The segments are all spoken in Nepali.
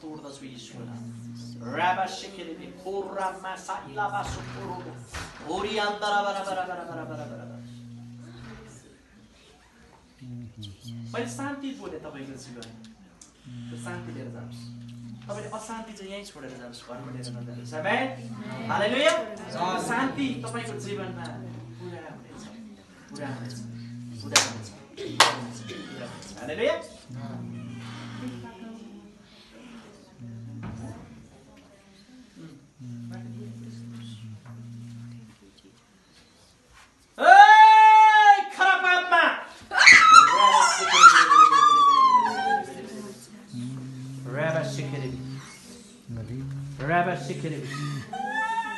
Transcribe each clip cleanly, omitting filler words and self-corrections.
तोड्दछु यीशुको नाम। राबा सिकेलेबे कोरामा साइलाबा सुकोरोबो ओरी अन्तरा बरा बरा बरा बरा बरा बरा। मैले शान्ति बोले तपाईँको जीवन, त्यो शान्ति लिएर जानुहोस्। तपाईँले अशान्ति चाहिँ यहीँ छोडेर जानुहोस्, घरमा लिएर नजानुहोस्। आमेन, हालेलुया। शान्ति तपाईँको जीवनमा पुरा हुनेछ, पुरा हुनेछ, पुरा हुनेछ, पुरा हुनेछ। हालेलुया।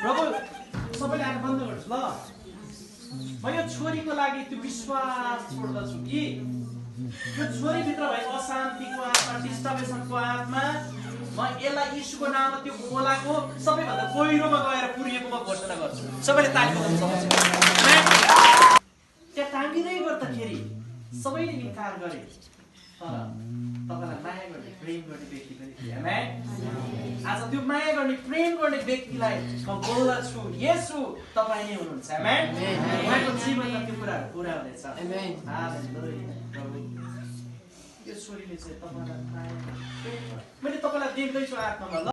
प्रभु सबैले आएर बन्द गर्नुहोस् ल। म यो छोरीको लागि त्यो विश्वास छोड्दछु कि यो छोरीभित्र भएको अशान्तिको आत्मा, डिस्टर्बेसनको आत्मा, म यसलाई यीशुको नाममा त्यो खोलाको सबैभन्दा गहिरोमा गएर पुरिएको म घोषणा गर्छु। सबैले ताली बजाउनु सक्छ। त्यहाँ टाँगिँदै गर्दाखेरि सबैले इन्कार गरे, तर तपाईँलाई माया गर्ने, प्रेम गर्ने व्यक्ति पनि थियो। आमेन। आज त्यो माया गर्ने, प्रेम गर्ने व्यक्तिलाई म बोल्दछु, येशू तपाईँ नै हुनुहुन्छ। आमेन। उहाँको जीवनमा त्यो कुराहरू पुरा हुनेछ। आमेन। हालेलुया। प्रभु यो छोरीले चाहिँ तपाईँलाई माया, मैले तपाईँलाई देख्दैछु आत्मामा।